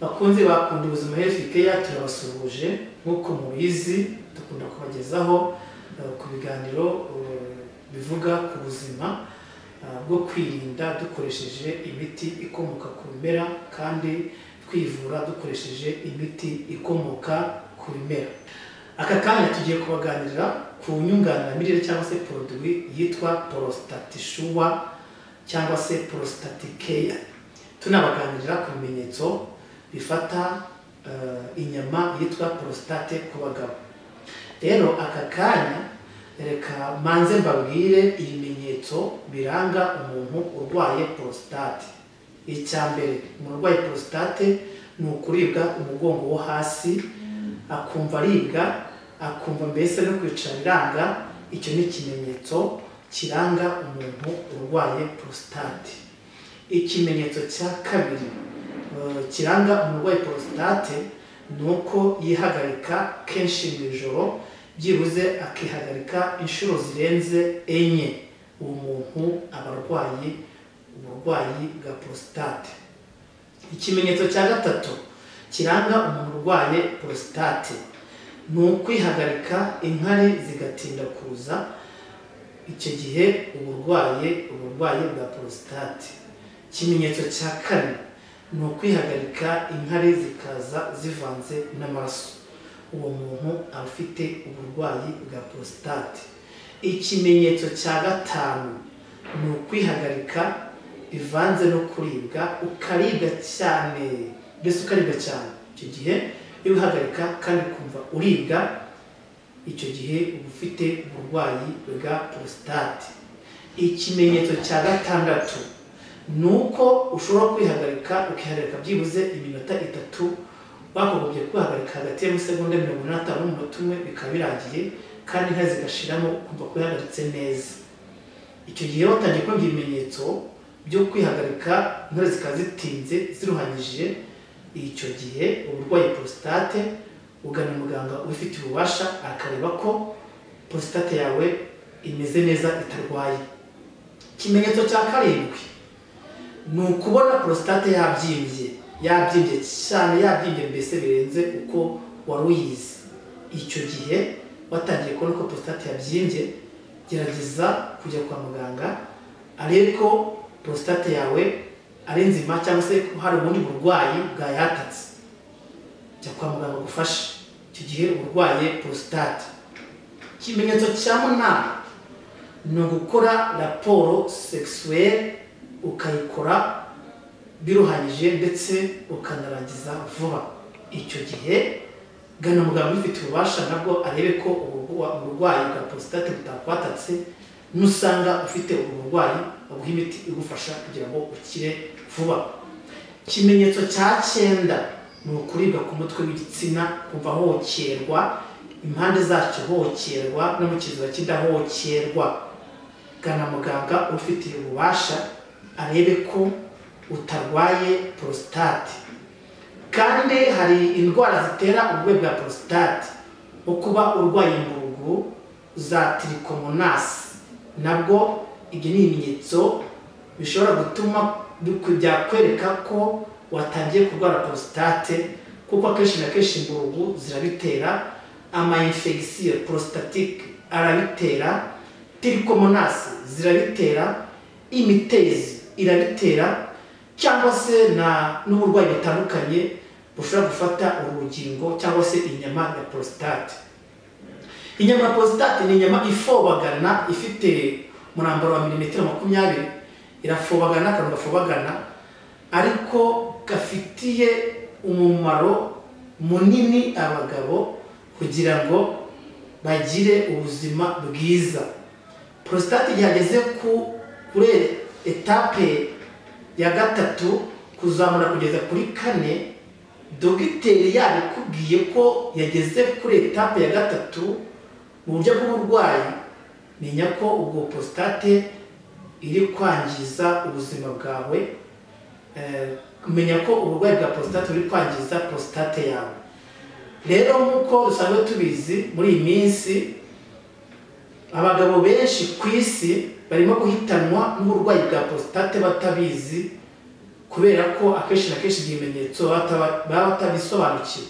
Bakunzi bakunda ubuzima Health Care, turabasuhuje. Nk'uko mubizi, dukunda kubagezaho ku biganiro bivuga ku buzima bwo kwirinda dukoresheje imiti ikomoka ku bimera, kandi twivura dukoresheje imiti ikomoka ku bimera. Aka kanya tugiye kubaganirira ku nyunganiramirire cyangwa se produit yitwa Prostatisure cyangwa se Prostaticare. Tunabaganirira ku bimenyetso bifata inyama yitwa prostate ku bagabo. Rero aka kanya reka manze mbabwire ibimenyetso biranga umuntu urwaye prostate. Icya mbere, umuntu urwaye prostate ni ukuribwa umugongo wo hasi, akumva aribwa, akumva mbese no kwicara biranga. Icyo ni ikimenyetso kiranga umuntu urwaye prostate. Ikimenyetso cya kabiri kiranga umuntu urwaye prostate ni uko yihagarika kenshi mu ijoro, byibuze akihagarika inshuro zirenze 4. Uwo muntu aba arwaye uburwayi bwa prostate. Ikimenyetso cya gatatu kiranga umuntu urwaye prostate ni ukwihagarika inkari zigatinda kuza. Icyo gihe uba urwaye uburwayi bwa prostate. Ikimenyetso cya kane ni ukwihagarika inkari zikaza zivanze n'amaraso. Uwo muntu aba afite uburwayi bwa prostate. Ikimenyetso cya gatanu ni ukwihagarika bivanze no kuribwa, ukaribwa cyane, mbese ukaribwa cyane. Icyo gihe iyo uhagarika kandi ukumva uribwa, icyo gihe uba ufite uburwayi bwa prostate. Ikimenyetso cya gatandatu ni uko ushobora kwihagarika, ukihagarika byibuze iminota 3, wakagombye kwihagarika hagati y'amasegonda 45 n'umunota umwe bikaba birangiye, kandi inka zigashiramo ukumva kwihagaritse neza. Icyo gihe watangiye kumva ibimenyetso byo kwihagarika, inkari zikaba zitinze ziruhanyije, icyo gihe uburwayi prostate ugana muganga ubifitiye ububasha akareba ko prostate yawe imeze neza itarwaye. Ikimenyetso cya karindwi ni ukubona prostate yabyimbye, yabyimbye cyane, yabyimbye mbese birenze uko wari uyizi. Icyo gihe watangiye kubona ko prostate yabyimbye, gerageza kujya kwa muganga arebe ko prostate yawe ari nzima cyangwa se ko hari ubundi burwayi bwayatatse. Jya kwa muganga agufashe. Icyo gihe urwaye prostate. Ikimenyetso cya munani ni ugukora raporo sexuelle, ukayikora biruhanyije ndetse ukanarangiza vuba. Icyo gihe gana muganga ubifitiye ububasha nabwo arebe ko uburwayi bwa prostate butakwatatse. Nusanga ufite ubu burwayi baguha imiti igufasha kugira ngo ukire vuba. Ikimenyetso cya cyenda ni ukuribwa ku mutwe w'igitsina, kumva hokerwa, impande zacyo hokerwa, no mu kiziba cy'inda hokerwa. Gana muganga ubifitiye ububasha arebe ko utarwaye prostate. Kandi hari indwara zitera uburwayi bwa prostate, nko kuba urwaye imbugu za trichomonas, nabwo ibyo ni ibimenyetso bishobora gutuma byakwereka ko watangiye kurwara prostate, kuko akenshi na kenshi imbugu zirabitera, ama infection prostatique arabitera, trichomonas zirabitera, imitezi irabitera, cyangwa se na n'uburwayi butandukanye bushobora gufata urugingo cyangwa se inyama ya prostate. Inyama ya prostate ni inyama ifobagana, ifite umurambaro wa milimetero 20, irafobagana, akantu gafobagana ariko gafitiye umumaro munini abagabo kugira ngo bagire ubuzima bwiza. Prostate igihe yageze kuri etape ya 3 kuzamura kugeza kuri 4, dogiteri yabikubwiye ko yageze kuri etape ya 3 mu buryo bw'uburwayi, menya ko ubwo prostate iri kwangiza ubuzima bwawe. Menya ko uburwayi bwa prostate buri kwangiza prostate yawe. Rero nk'uko dusanzwe tubizi, muri iyi minsi abagabo benshi ku isi barimo guhitanwa n'uburwayi bwa prostate batabizi. Kubera ko akenshi na kenshi ibimenyetso baba batabisobanukiwe.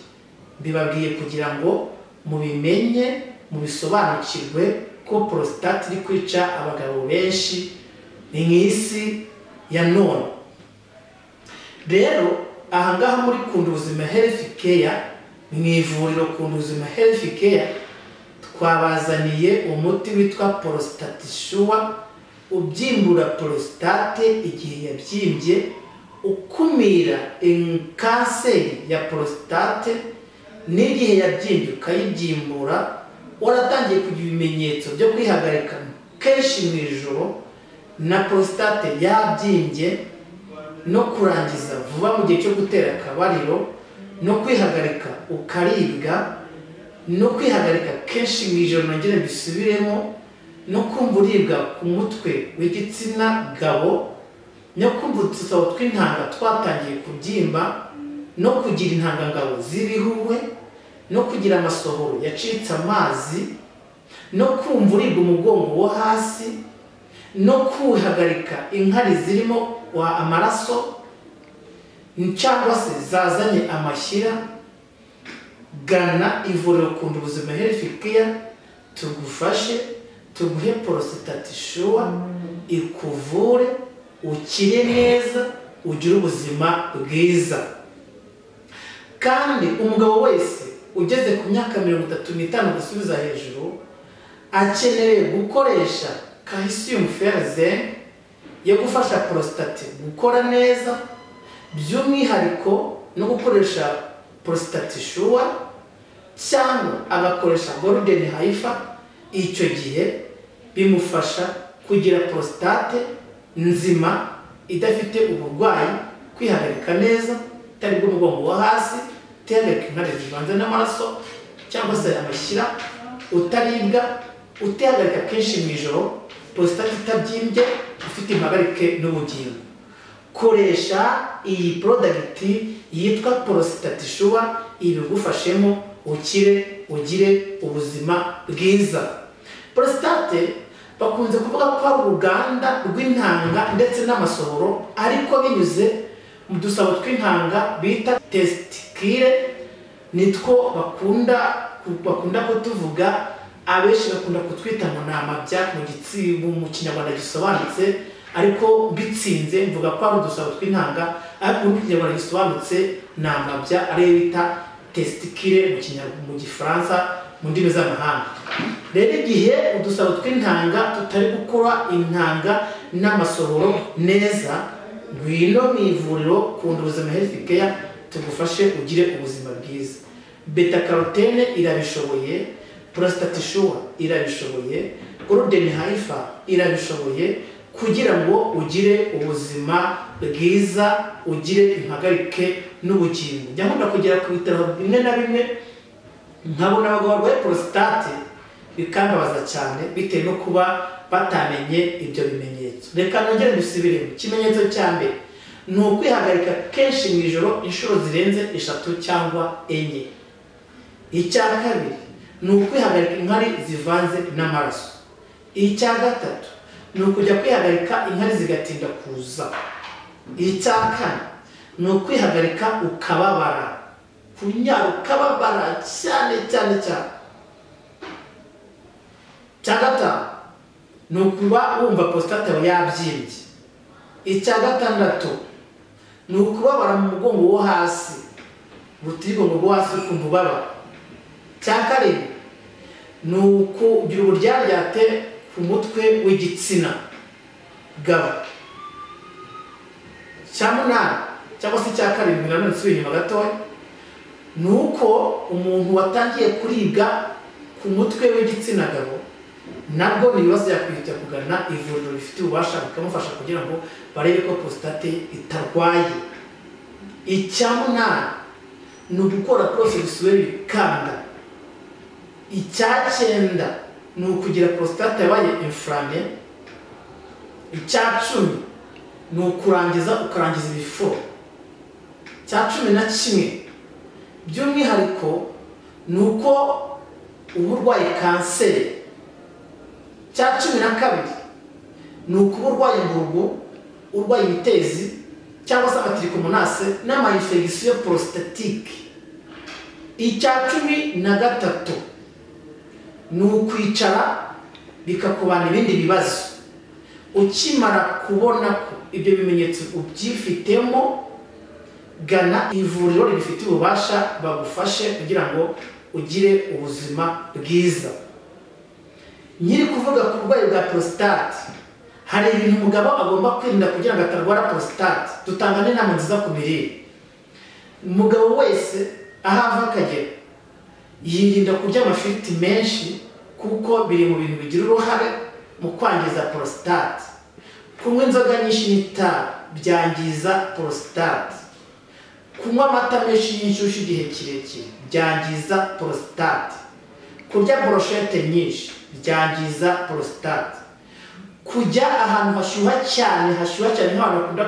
Mbibabwiye kugira ngo mubimenye, mubisobanukirwe ko prostate iri kwica abagabo benshi mu isi ya none. Rero ahangaha muri Kunda Ubuzima Health Care, mu ivuriro Kunda Ubuzima Health Care, twabazaniye umuti witwa Prostate Sure, ubyimbura prostate igihe yabyimbye, ukumira kanseri ya prostate n'igihe yabyimbye ukayibyimbura. Waratangiye kugira ibimenyetso byo kwihagarika kenshi mu ijoro na prostate yabyimbye, no kurangiza vuba mu gihe cyo gutera akabariro, no kwihagarika ukaribwa, no kwihagarika kenshi mu ijoro, nongere mbisubiremo, no kumva uribwa ku mutwe w'igitsina gabo, no kumva udusabo tw'intanga twatangiye kubyimba, no kugira intangangabo z'ibihuhwe, no kugira amasohoro yacitse amazi, no kumva uribwa umugongo wo hasi, no kwihagarika inkari zirimo amaraso cyangwa se zazanye amashyira. Gana ivuriro Kunda Ubuzima Health Care tugufashe, tuguhe Prostate Sure ikuvure, ukire neza, ugire ubuzima bwiza. Kandi umugabo wese ugeze ku myaka 35 gusubiza hejuru akeneye gukoresha calcium ferrozine yo gufasha prostate gukora neza, by'umwihariko no gukoresha Prostate Sure cyangwa agakoresha Golden Haifa. Icyo gihe bimufasha kugira prostate nzima idafite uburwayi, kwihagarika neza, itari bw'umugongo wo hasi, utihagarika inkari zivanze n'amaraso cyangwa se amashyira, utaribwa, utihagarika kenshi mu ijoro, prostate itabyimbye, ufite impagarike n'ubugingo. Koresha iyi product yitwa Prostate Sure, ibigufashemo ukire, ugire ubuzima bwiza. Prostate bakunze kuvuga ko ari uruganda rw'intanga ndetse n'amasohoro, ariko binyuze mu dusabo tw'intanga bita testicule, nitwo bakunda kutuvuga. Abenshi bakunda kutwita ngo ni amabya mu Kinyarwanda gisobanutse, ariko mbitsinze mvuga ko ari udusabo tw'intanga, ariko mu Kinyarwanda gisobanutse ni amabya, ariyo bita testicule mu Gifaransa, mu ndimi z'amahanga. Rero igihe udusabo tw'intanga tutari gukora intanga n'amasohoro neza, ngwino mu ivuriro Kunda Ubuzima Health Care tugufashe ugire ubuzima bwiza. Beta carotene irabishoboye, Prostate Sure irabishoboye, Golden Haifa irabishoboye, kugira ngo ugire ubuzima bwiza, ugire impagarike n'ubugingo. Njya nkunda kugera ku bitaro bimwe na bimwe nkabona abagabo barwaye prostate bikambabaza cyane, bitewe no kuba batamenye ibyo bimenyetso. Reka nongere mbisubiremo. Ikimenyetso cya mbere ni ukwihagarika kenshi mu ijoro inshuro zirenze 3 cyangwa 4. Icya kabiri ni ukwihagarika inkari zivanze n'amaraso. Icya gatatu ni ukujya kwihagarika inkari zigatinda kuza. Icya kane ni ukwihagarika ukababara, kunyara ukababara cyane cyane cyane. Icya gatanu ni ukuba wumva prostate yawe yabyimbye. Icya gatandatu ni ukubabara mu mugongo wo hasi, urutirigongo rwo hasi ukumva ubabara. Icya karindwi ni ukugira uburyaryate ku mutwe w'igitsina gabo. Icya munani cyangwa se icya karindwi, nanone nsubiye inyuma gatoya, ni uko umuntu watangiye kuribwa ku mutwe w'igitsina gabo nabwo ni ibibazo yakwihutira kugana ivuriro rifite ububasha bikamufasha kugira ngo barebe ko prostate itarwaye. Icya munani ni ugukora process bikanga. Icya cyenda ni ukugira prostate yabaye inflammé. Icya 10 ni ukurangiza ukarangiza ibifuro. Icya 11 by'umwihariko ni uko uba urwaye kanseri. Icya 12 ni ukuba urwaye imburugu, urwaye imitezi, cyangwa se amatrichomonase n'ama-infection prostatique. Icya 13 ni ukwicara bikakubana ibindi bibazo. Ukimara kubona ko ibyo bimenyetso ubyifitemo, gana ivuriro ribifitiye ububasha bagufashe kugira ngo ugire ubuzima bwiza. Nyiri kuvuga ku burwayi bwa prostate, hari ibintu umugabo agomba kwirinda kugira ngo atarwara prostate. Dutanga n'inama nziza ku mirire. Umugabo wese aho ava akagera yirinda kurya amafiriti menshi, kuko biri mu bintu bigira uruhare mu kwangiza prostate. Kunywa inzoga nyinshi n'itabi byangiza prostate. Kunywa amata menshi y'inshyushyu igihe kirekire byangiza prostate. Kurya brochette nyinshi byangiza prostate. Kujya ahantu hashyuha cyane nk'ahantu bakunda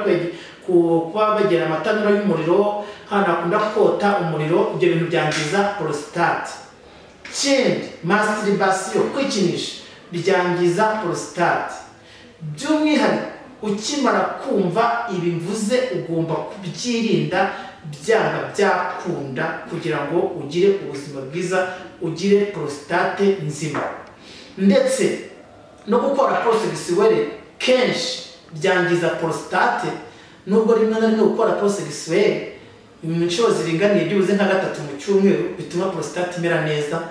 kuba bagera amatanura y'umuriro, ahantu bakunda kota umuriro, ibyo bintu byangiza prostate. Ikindi, masturbation, kwikinisha, byangiza prostate. By'umwihariko ukimara kumva ibi mvuze ugomba kubyirinda byanga byakunda kugira ngo ugire ubuzima bwiza, ugire prostate nzima. Ndetse no gukora prosexuelle kenshi byangiza prostate, nubwo rimwe na rimwe gukora prosexuelle inshuro ziringaniye byibuze nka 3 mu cyumweru bituma prostate imera neza,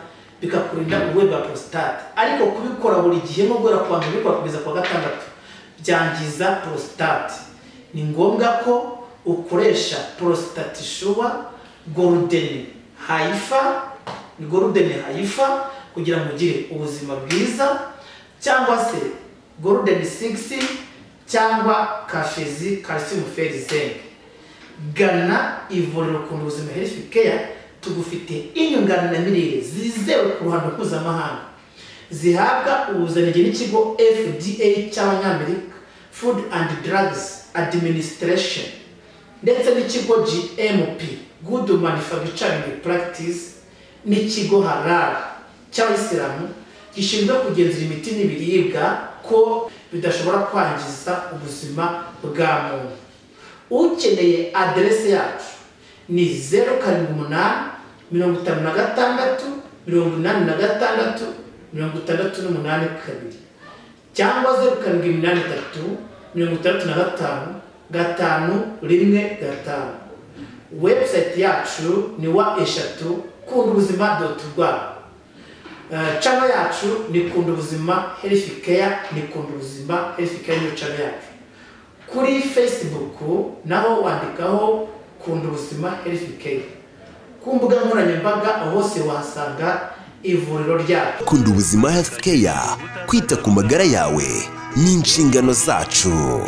bikakurinda uburwayi bwa prostate. Ariko kubikora buri gihe nko guhera ku wa mbere kugeza ku wa gatandatu byangiza prostate. Ni ngombwa ko ukoresha prostate shuwa golden haifa, ni golden haifa kugira ngo ugire ubuzima bwiza, cyangwa se golden 6 cyangwa kafezi calcium ferrizinc. Gana ivuriro Kunda Ubuzima Health Care, tugufite inyunganiramirire zizewe ku ruhando mpuzamahanga, zihabwa ubuziranenge n'ikigo FDA cy'Abanyamerika, Food and Drugs Administration, ndetse n'ikigo GMP, Good Manufacturing Practice, n'ikigo Halal cy'Abayisilamu gishinzwe kugenzura imiti n'ibiribwa ko bidashobora kwangiza ubuzima bwa muntu. Ukeneye aderese yacu ni 078 56 86 68 2 cyangwa 0783 65 5 1 5. Website yacu ni wa 3 kundubuzima.rw. Channel yacu ni Kunda Ubuzima Health Care, ni Kunda Ubuzima Health Care niyo channel yacu. Kuri Facebook naho wandikaho Kunda Ubuzima Health Care. Ku mbuga nkoranyambaga hose wahasanga ivuriro ryacu. Kunda Ubuzima Health Care, kwita ku magara yawe ni inshingano zacu.